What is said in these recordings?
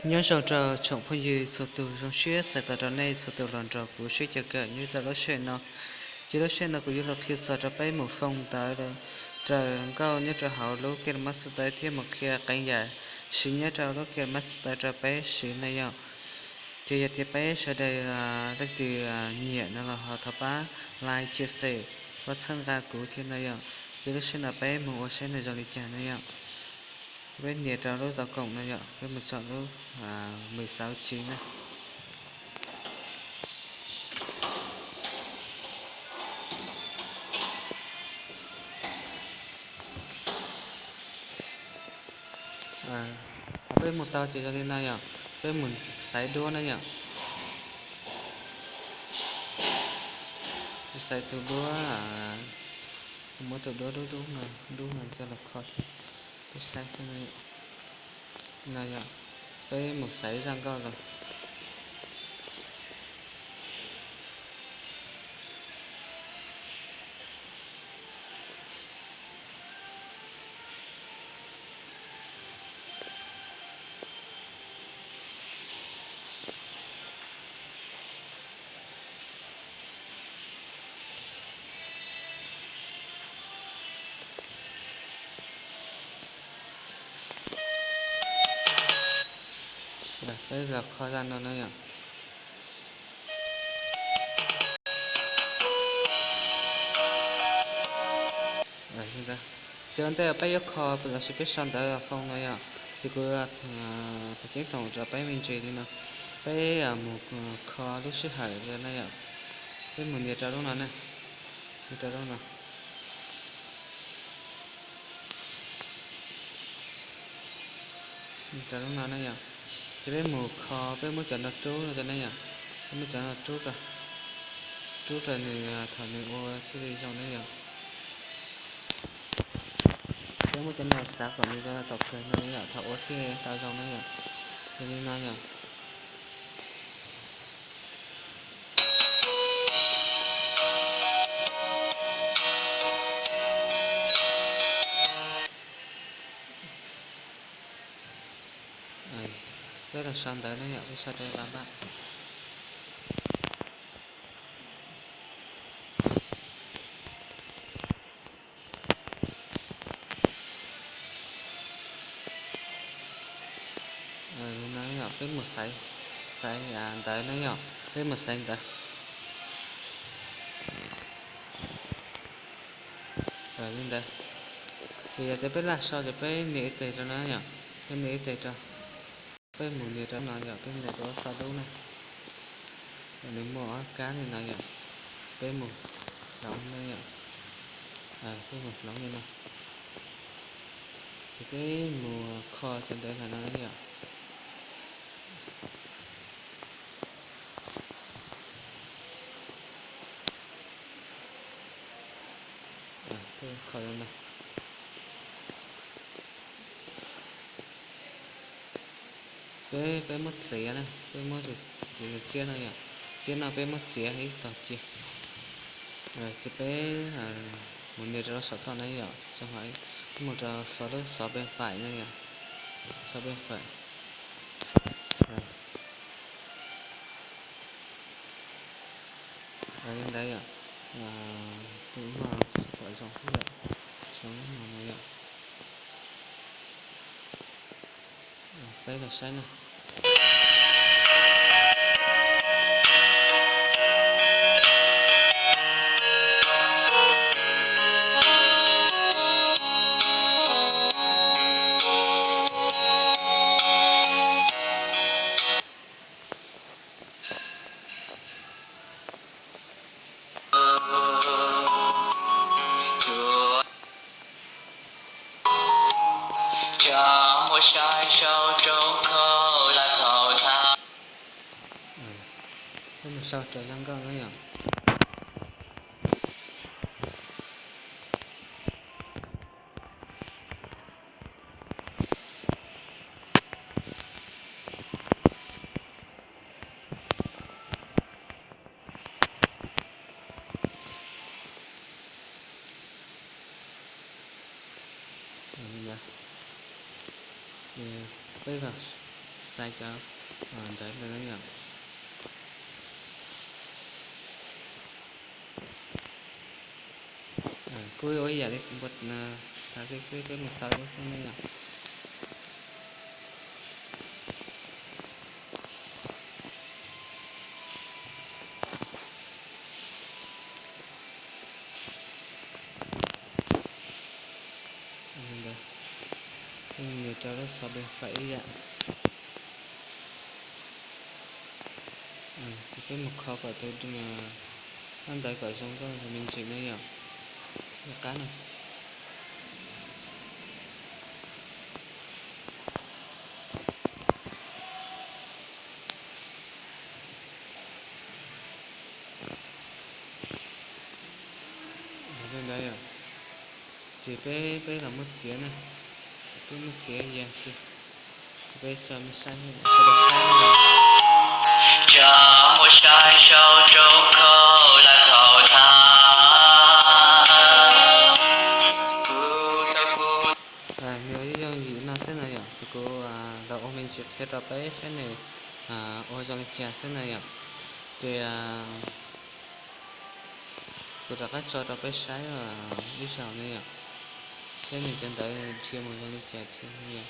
Nyob zoo rau tsoom phooj ywg txhua tus, zoo siab txais tos rau nej txhua tus los nrog kuv sib coj kawm nyob rau lub sij hawm no. Ces lub sij hawm no kuv yuav los qhia txog rau peb mus foo ntawv raws nkauj nyob rau hauv lub KineMaster thiab mus qhia qee yam siv nyob rau lub KineMaster rau peb siv na yom. Ces yog tias peb sawv daws leej twg nyiam no los ho thov pab like, chia sẻ, pab txhawb nqa kuv thiab na yom. Ces lub sij hawm no peb mus ua saib nws zoo li cas na yom. Peb nias rau lub zov koom no yom, peb mus tsom lub mười sáu chín na. Peb mus tau ces zoo li no yom, peb mus xaiv duab na yom. Xaiv tus duab, muab tus duab dub dub no, dub no coj los kho xwb, peb saib xwb no yom. Peb mus xaiv zaj nkauj los. Peb los kho zaj no na yom. Ces ua ntej peb yuav kho lossis peb sau ntawv foo no yom, ces kuv qhia ceeb toom rau peb me ntsis li no. Peb mus kho lub sij hawm na yom, peb mus nias rau lub no na, nias rau lub no. Rau lub no na yom, ces peb mus kho, peb muab cov no rub no rau na yom, peb muab cov no rub rau, rub rau nws thaum nws ua thiaj li zoo na yom. Peb muab cov no xav kom nws zoo thaum kawg no na yom, thaum ua thiaj tau zoo na yom. Yog li no yom. Peb los sau ntawv na yom, peb sau rau pab npaj. Li no yom, peb mus xaiv, xaiv ntawv na yom, peb mus xaiv ntawv. Li ntawd. Ces yog tias peb laj sau ces peb nias ib teg rau na yom, peb nias ib teg rau. Peb mus nias rau no yom, peb nias rau xo dub na. Nws muaj ob kab li no yom, peb mus hloov na yom, peb mus hloov li no. Ces peb mus kho cov ntawv no na yom. Kho li no. Peb, peb muab txiav na, peb muab tus txiav no yom, txiav no peb muab txiav ib tog cia. Ces peb mus nias rau saum toj na yom, peb mus rau xov lub xov peb faim na yom, xov peb faim. Li ntawd yom, tus no pom zoo xwb yom, zoo no yom. Peb los saib na. Peb mus sau raws zaj nkauj na yom. Peb los Xaiv cov ntawd ntawd yom. Kuj ua ib yam li thaum xwb, peb mus xaiv lub xwb ne yom. Nws rau lub xov Bing Fais ib yam. Ces peb mus kho kom tus ntawd kom zoo nkauj me ntsis na yom. Qab no. Ntawd yom, ces peb, peb los muab txiav na, peb muab txiav yag xwb, ces peb tso mej saib, tso saib. Cov muaj saib sau rau khau lawm thaum thab. Nws ua yooj yim no xwb na yom, ces kuv los ua me ntsis qhia rau peb saib nws ua zoo li cas xwb na yom. Ces kuv rov qab tso rau peb saib ib zaug na yom, saib nws cov ntawv dhia mus zoo li cas thiab na yom.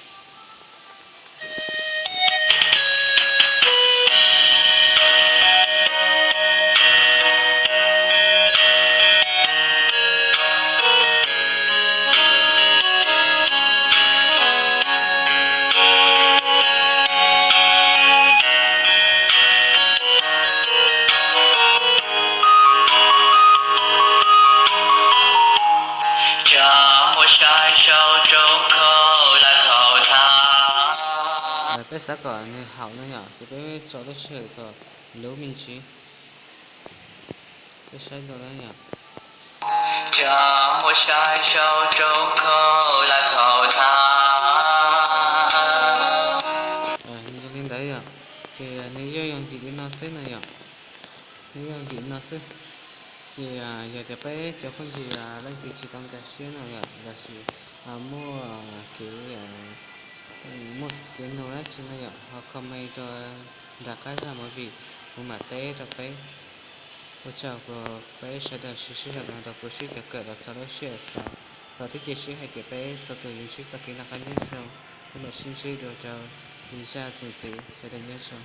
Cov muaj saib sau rau khau lawm thaum thab. Peb xav kom nws haum no yom, ces peb tso lub sij hawm kom luv me ntsis. Peb saib dua na yom. Cov muaj saib sau rau khau lawm thaum thab. Nws zoo li ntawd yom, ces nws yooj yooj yim li no xwb na yom. Nws yooj yim no xwb. Ces yog tias peb cov phooj ywg leej twg tsis tau nkag siab no yom, los sis muaj kev, muaj kev nug dab tsi no yom, ho comment rau nram qab zaj movie, kuv mam teb rau peb. Ua tsaug peb sawv daws sib sib zog los rau kuv sib cov kawm los txog lub sij hawm xaus. Los twb cia siab hais tias peb txhua tus yuav ntsib txoj kev noj qab nyob zoo, peb mam sib ntsib dua rau lwm zaj txuas ntxiv, sawv daws nyob zoo.